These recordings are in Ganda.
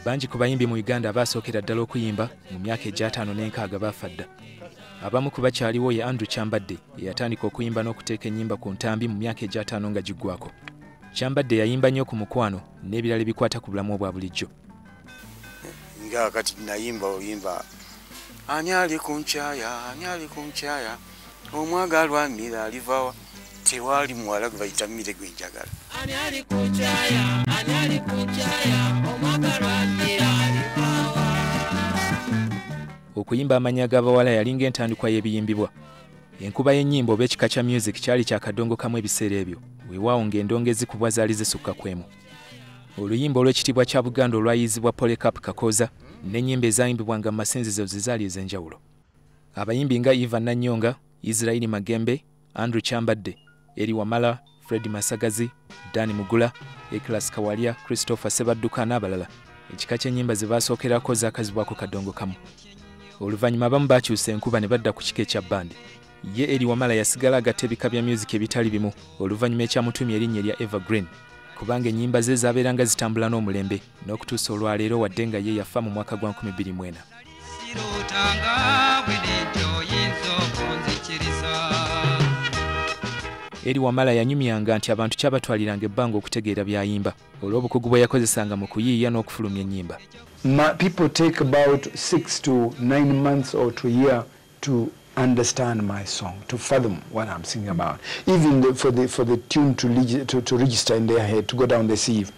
Bangi ku bayimbi mu Uganda abaasookera ddala okuyimba mu myaka egy'ataano n'enkaaga baafa dda. Abamu ku bakyaliwo ye Andrew Kyambadde eyatandika okuyimba n'okuteeka ennyimba ku ntambi mu myaka egy'ataano nga giggwako. Kyambadde yayimba nnyo ku mukwano n'ebirala ebikwata ku bulamu obwa bulijjo. Nga kati nayimba oluyimba ani ali ku nkyaya, ani ali ku nkyaya, omwagalwa mmira alivawa, tewali muwala gwe bayita mmire gwe njagala. Ani ali ku nkyaya, ani ali ku nkyaya, omwagalwa mmira alivawa. Okuyimba amannya g'abawala yalinga entandikwa y'ebiyimbibwa. Enkuba y'ennyimba oba ekika kya music kyali kya kadongo kamu ebiseera ebyo, weewaawo ng'endongo ezikubwa zaali zisukka ku emu. Oluyimba olw'ekitiibwa kya Buganda olwayizibwa Polycarp Kakooza n'ennyimba ezayimbibwanga mu masinzizo ze zaali ez'enjawulo. Abayimbi nga Ivan Nanyonga, Israel Magembe, Andrew Kyambadde, Eri Wamala, Fred Masagazi, Dan Mugula, Eclas Kawalya, Christopher Sebadduka n'abalala. Ekika ky'ennyimba ze baasookerako zaakazibwako kadongo kamu. Oluvannyuma abamu baakyusa enkuba ne badda ku kika ekya bbandi. Ye Eri Wamala yasigala agatta ebika bya music ebitali bimu oluvannyuma ekyamutumya erinnya erya Evergreen, kubanga ennyimba ze zaabeeranga zitambula n'omulembe n'okutuusa olwaleero wadde nga ye yafa mu mwaka gwa 2004. Eri Wamala yanyumyanga nti abantu kyabatwaliranga ebbanga okutegeera by'ayimba olw'obukugu bwe yakozesanga mu kuyiiya n'okufulumya ennyimba. People take about 6 to 9 months or to a year to understand my song, to fathom what I'm singing about, even for the tune to register in their head, to go down the sieve.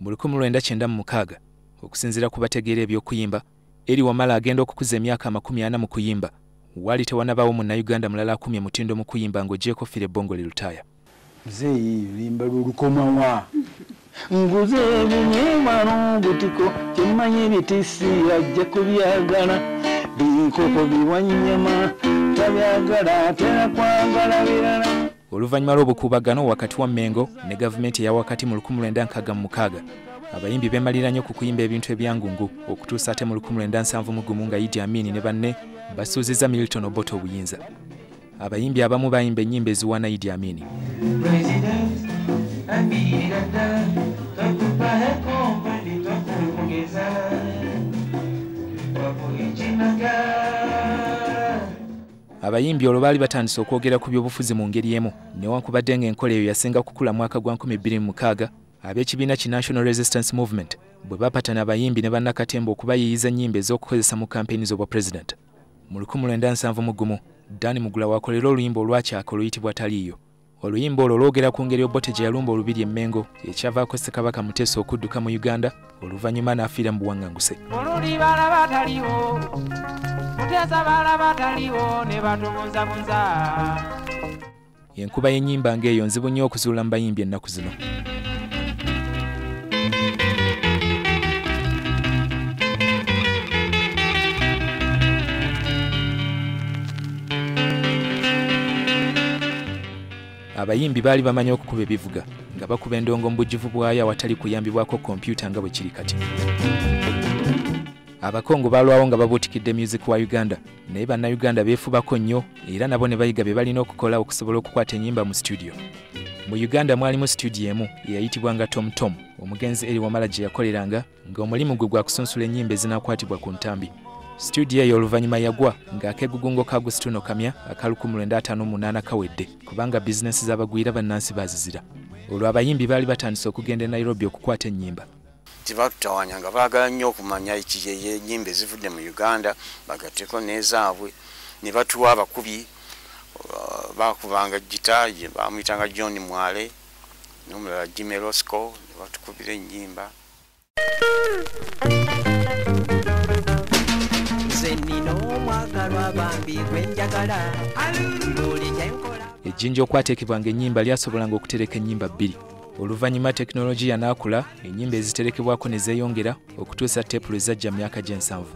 Mu 1996 okusinziira ku bategeera eby'okuyimba, Eri Wamala agenda okukuza emyaka 40 mu kuyimba. Wali tewanabaawo munnayuganda mulala akumye mutindo mu kuyimba ng'ogyeko Philly Bongole Lutaaya. Muzeeyi luyimba lw'olukomawa nguze ebinyeebwa n'obutiko kyemmanyi ebitisi ajja kubyagala binkoko biwanyama tabyagala atera kwagala birala. Oluvannyuma lw'obukuubagano wakati wa Mmengo ne gavumenti eya wakati mu 1966, abayimbi beemalira nnyo ku kuyimba ebintu ebyangungu okutuusa ate mu 1971 nga Idi Amin ne banne basuuzizza Milton Obote obuyinza. Abayimbi abamu bayimba ennyimba eziwaana Idi Amin. Abayimbi olwo baali batandise okwogera ku byobufuzi mu ngeri emu, newankubadde ng'enkola eyo yasinga kukula mwaka gwa 2006 ab'ekibiina ki National Resistance Movement bwe bapatana abayimbi ne bannakatemba okubayiiyiza ennyimba ez'okukozesa mu kampeyini z'obwapulezidenti. Mu 1971 Dan Mugula wakolera oluyimba olwakyaka oluyitibwa Taliiyo. Oluyimba olwo lwogera ku ngeri Obote gye yalumba olubiri e Mmengo ekyavaako Ssekabaka Muteesa okudduka mu Uganda oluvannyuma n'afiira mu buwaŋŋanguse. Enkuba y'ennyimba ng'eyo nzibu nnyo okuzuula mu bayimbi ennaku zino. Abayimbi baali bamanyi okukuba ebivuga nga bakuba endongo mu bujjuvu bwayo awatali kuyambibwako kompyuta nga bwe kiri kati. Abakongo baalwawo nga babuutikidde music wa Uganda, naye bannayuganda beefubako nnyo era nabo ne bayiga bye balina okukola okusobola okukwata ennyimba mu studio. Mu Uganda mwalimu studio emu eyayitibwanga Tom Tom, omugenzi Eri Wamala gye yakoleranga ng'omulimu gwe gwa kusunsula ennyimba ezinaakwatibwa ku ntambi. Studio eyo oluvannyuma yagwa ng'akeegugungo ka Agustino Kamya aka 1958 kawedde kubanga bizinensi z'abagwira bannansi baazizira. Olwo abayimbi baali batandise okugenda e Nairobi okukwata ennyimba. Tebatutawanya nga baagala nnyo okumanya ennyimba ezivudde mu Uganda bagatteko n'ezaabwe ne batuwa abakubi baakubanga gita bamuyitanga John Mwale n'omulala Jimmy Roscoe ne batukubira ennyimba. Ejjinja okwateekebwanga ennyimba lyasobolanga okutereka ennyimba 2. Oluvannyuma tekinologiya n'akula, ennyimba eziterekebwako ne zeeyongera okutuusa teepu lwe zajja mu myaka gy'ensanvu.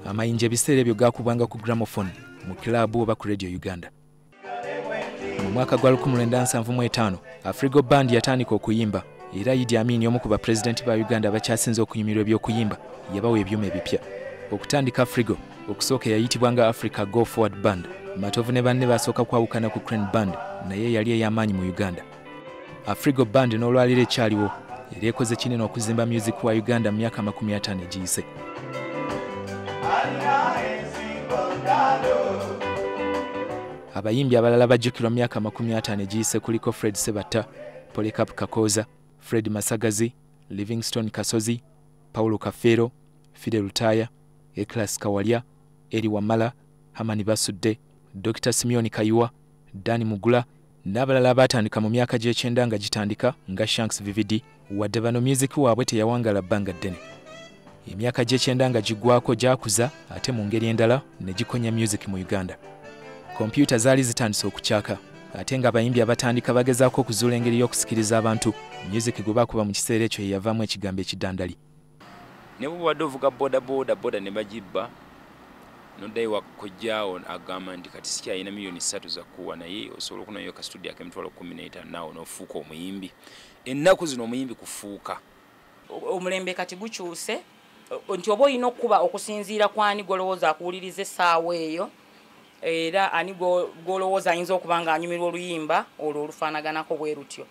Amayinja ebiseera ebyo gaakubwanga ku gramophone mu kilaabu oba ku Radio Uganda. Mu mwaka gwa 1975 Afrigo Band yatandika okuyimba era Idi Amin omu ku bapulezidenti ba Uganda abakyasinze okunyumirwa eby'okuyimba yabawa ebyuma ebipya. Okutandika Afrigo okusooka yayitibwanga Africa Go Forward Band. Matovu ne banne basooka kwawukana ku Crane Band naye yali ey'amaanyi mu Uganda. Afrigo Band n'olwaleero ekyaliwo Era ekoze kinene okuzimba music wa Uganda mu myaka 50 egiyise. Abayimbi abalala bajjukirwa mu myaka 50 egiyise kuliko Fred Sebatta, Polycarp Kakoza, Fred Masagazi, Livingstone Kasozi, Paulo Kafeero, Fidel Lutaya, Eclas Kawalya, Eri Wamala, Hamani Basudde, Dr. Simeon Kayiwa, Dani Mugula n'abalala abaatandika mu myaka gy'ekyenda nga gitandika nga Shanks VVD, wadde bano music waabwe teyawangala bbanga ddene. Emyaka gy'ekyenda nga giggwako gyakuza ate mu ngeri endala ne gikonya music mu Uganda. Kompyuta zaali zitandise okukyaka ate ng'abayimbi abatandika bagezaako okuzuula engeri y'okusikiriza abantu. Music gwe baakuba mu kiseera ekyo ye yavaamu ekigambo ekidandali. Ne bw'obadde ovuga boda boda ne bagibba noddayo wakojjaawo agamba nti kati sikyalina miliyoni 3 za kuwa, naye osobola okunayo ka studio ak'emitwalo 15 naawe n'ofuuka omuyimbi. Ennaku zino omuyimbi kufuuka. Omulembe kati gukyuse nti oba olina okuba okusinziira ku ani gw'olowooza akuwuliriza essaawa eyo, era ani gw'olowooza ayinza okuba ng'anyumirwa oluyimba olwo olufaanaganako bwe lutyo.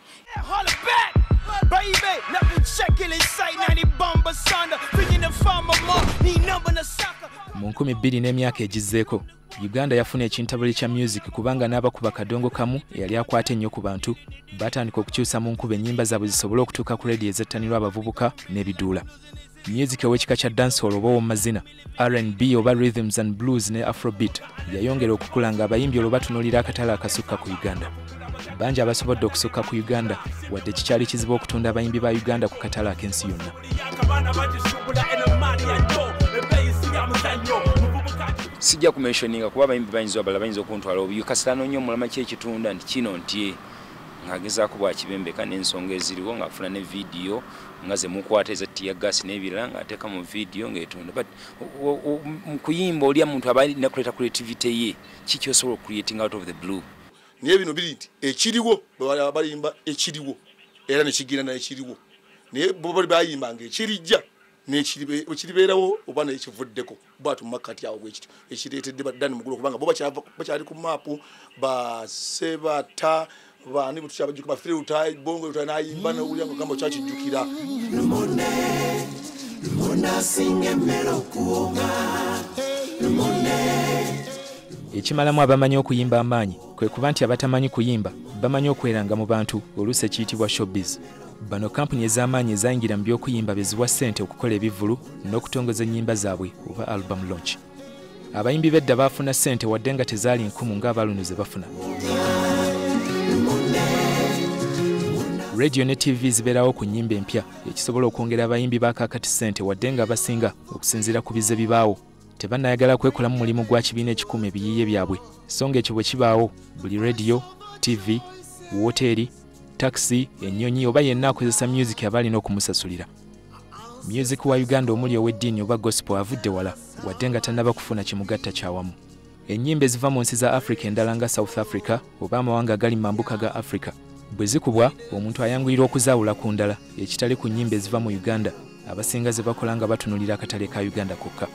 Mu 2000 n'emyaka egizzeeko, Uganda yafuna ekintabuli kya music kubanga n'abakuba kadongo kamu eyali akwata ennyo ku bantu batandika okukyusa mu nkuba ennyimba zaabwe zisobole okutuuka ku rediyo ezettanirwa abavubuka n'ebiduula. Music ow'ekika kya dancehall oba ow'amazina, R&B oba rhythms and blues ne afrobeat yayongera okukula ng'abayimbi olwo batunuulira akatale akasukka ku Uganda. Bangi abasobodde okusukka ku Uganda wadde kikyali kizibu okutunda abayimbi ba Uganda ku katale ak'ensi yonna. Sijja kumentioninga kuba abayimbi bayinza abalala bayinza okuntwala obubi, kasita anoonya omulama ki ekitunda nti kino nti ng'agezaako bw'akibembeka n'ensonga eziriwo ng'afuna ne vidiyo nga ze mukwata eza tear gas n'ebirala ng'ateeka mu vidiyo ng'etunda. But mu kuyimba oli muntu aba alina kuleeta creativity ye, ki ky'osobola okucreating out of the blue. Naye bino biri nti ekiriwo bwe balimba ekiriwo era nekigenda naye ekiriwo, naye bo bali bayimbanga ekirijja ekiribeerawo oba nekivuddeko bwatu mumakkati awo bwekityo ekireetedde baddani mugulu kubanga bo bakyali ku maapu basebata bani butukyabajjuka bafire Lutaaya bongo Lutaaya n'ayimba n'owulira nga ogamba okyakijjukira. Ekimalamu abamanyi okuyimba amaanyi kwe kuba nti abatamanyi kuyimba bamanyi okweranga mu bantu oluusi ekiyitibwa showbiz. Bano kampuni ez'amaanyi ezayingira mu by'okuyimba be ziwa ssente okukola ebivvulu n'okutongoza ennyimba zaabwe oba album launch. Abayimbi b'edda baafuna ssente wadde nga tezaali nkumu ng'abaluno ze bafuna. Radio ne TV zibeerawo ku nnyimba empya ekisobola okwongera abayimbi ba kaakati ssente wadde nga abasinga okusinziira ku bize bibaawo tebannayagala kwekolamu mulimu gwa kibiina ekikuuma ebiyiiye byabwe. So ng'ekyo bwe kibaawo buli radio, TV, woteeri, takisi, ennyonyi oba yenna akozesa music aba alina okumusasulira. Music wa Uganda omuli ow'eddiini oba gospel avudde wala wadde nga tannaba kufuna kimugatta kyawamu. Ennyimba eziva mu nsi za Africa endala nga South Africa oba amawanga agali mu mambuka ga Africa bwe zikubwa omuntu ayanguyirwa okuzaawula ku ndala ekitali ku nnyimba eziva mu Uganda abasinga ze bakola nga batunuulira akatale ka Uganda kokka.